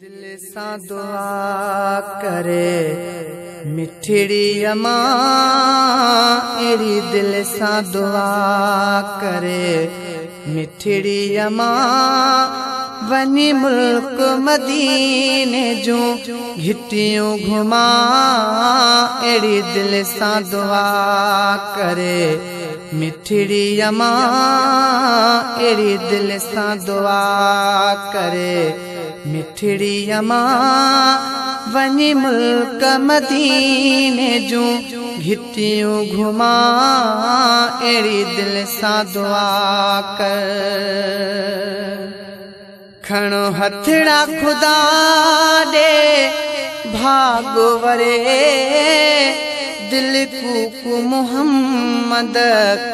दिल सां दुआ करे मिठड़ी अमां, अहिड़ी दिल सां दुआ करे मिठड़ी अमां। वञी मुल्क मदीने जूं घिटियूं घुमां, अहिड़ी दिल सां दुआ करे मिठड़ी अमां, अहिड़ी दिल सां दुआ करे मिठड़ी अमां। वञी मुल्क मदीने जूं घिटियूं घुमां, अहिड़ी दिल सां दुआ कर। खणो हथड़ा खुदा ॾे भाॻो वरे, दिल कूकू मोहम्मद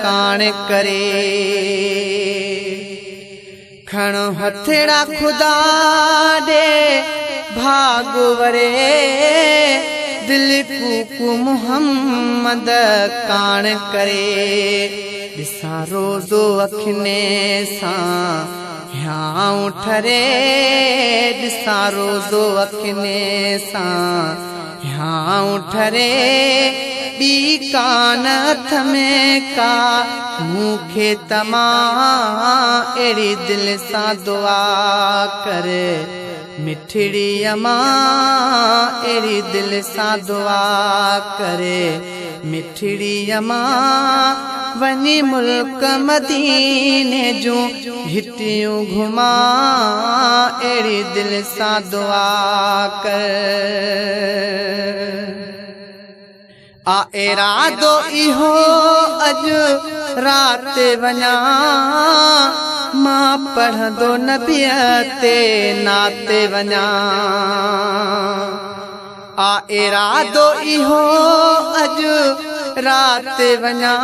कान करे। खणो हथड़ा खुदा ॾे भाॻो वरे, दिल कूकू मोहम्मद कान करे। ॾिसां रोज़ो अखिने सां हियांउ ठरे, ॾिसां रोज़ो अखिने सां हियांउ ठरे। ॿी कान हथ में का मूंखे तमां, अहिड़ी दिल सां दुआ करे मिठड़ी अमां, अहिड़ी दिल सां दुआ करे मिठड़ी अमां। वञी मुल्क मदीने जूं घिटियूं घुमां, अहिड़ी दिल सां दुआ कर। आ इरादो इहो अॼु राति वञा, मां पढ़ंदो नबीअ ते नाते वञा। आ इरादो इहो अॼु राति वञा,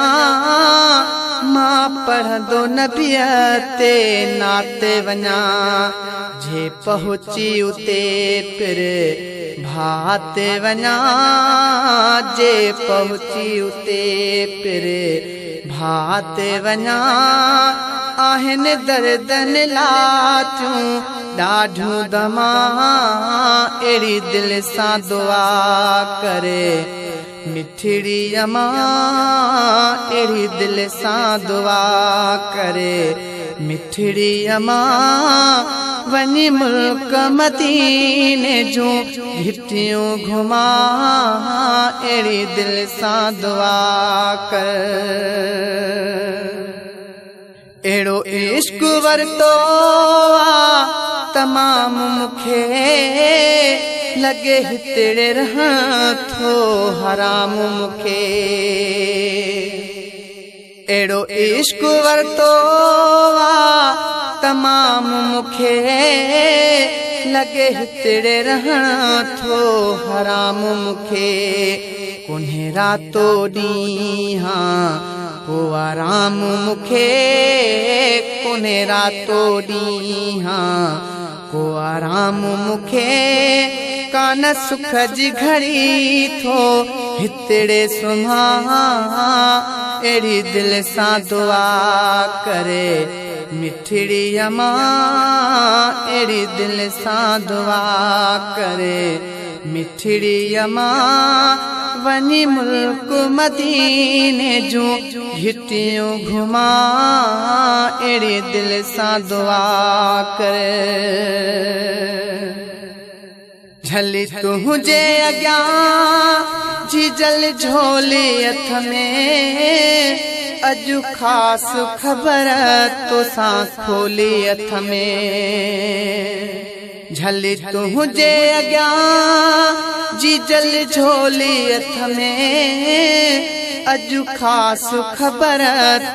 मां पढ़ंदो नबीअ ते नाते वञा। जे पहुची उते फिर भाते वञा, जे पहुची उते फिर भाते वञा। आहिनि दर्दन लाटियूं ॾाढियूं दमां, अहिड़ी दिल सां दुआ करे मिठड़ी अमां, अहिड़ी दिल सां दुआ करे मिठड़ी अमां। वञी मुल्क मदीने जूं घिटियूं घुमां, अहिड़ी दिल सां दुआ कर। अहिड़ो इश्क वरितो आ तमामु मूंखे, लॻे हितिड़े रहण थो हराम मूंखे। अहिड़ो इश्क वरितो आ तमामु मूंखे, लॻे हितिड़े रहण थो हराम मूंखे। कोन्हे रातो ॾींहुं को आराम मूंखे, कोन्हे रातो ॾींहुं को आराम मूंखे। कान सुख जी घड़ी थो हितिड़े सुम्हां, अहिड़ी दिल सां दुआ करे मिठड़ी अमां, अहिड़ी दिल सां दुआ करे मिठड़ी अमां। वञी मुल्क मदीने जूं घिटियूं घुमां, अहिड़ी दिल सां दुआ करे। झली तुंहिंजे अॻियां जीजल झोली हथ में, अॼु ख़ासि ख़बर तोसां खोली हथ में। झली तुंहिंजे अॻियां जीजल झोली हथ में, अॼु ख़ासि ख़बर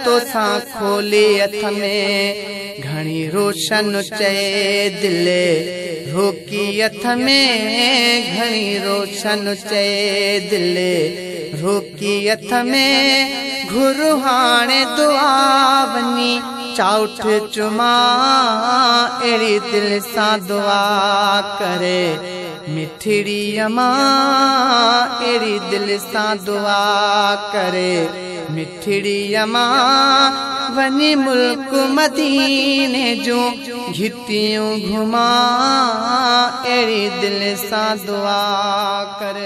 तोसां खोली हथ में। घणी रोशन चए दिल रोकी हथ में, घणी रोशन चए दिल रोकी हथ में। घुर हाणे दुआ वञी चाउठ चुमां, अहिड़ी दिल सां दुआ करे मिठड़ी अमां, अहिड़ी दिल सां दुआ करे मिठड़ी अमां। वञी मुल्क मदीने जूं घिटियूं घुमां, अहिड़ी दिलि सां दुआ कर।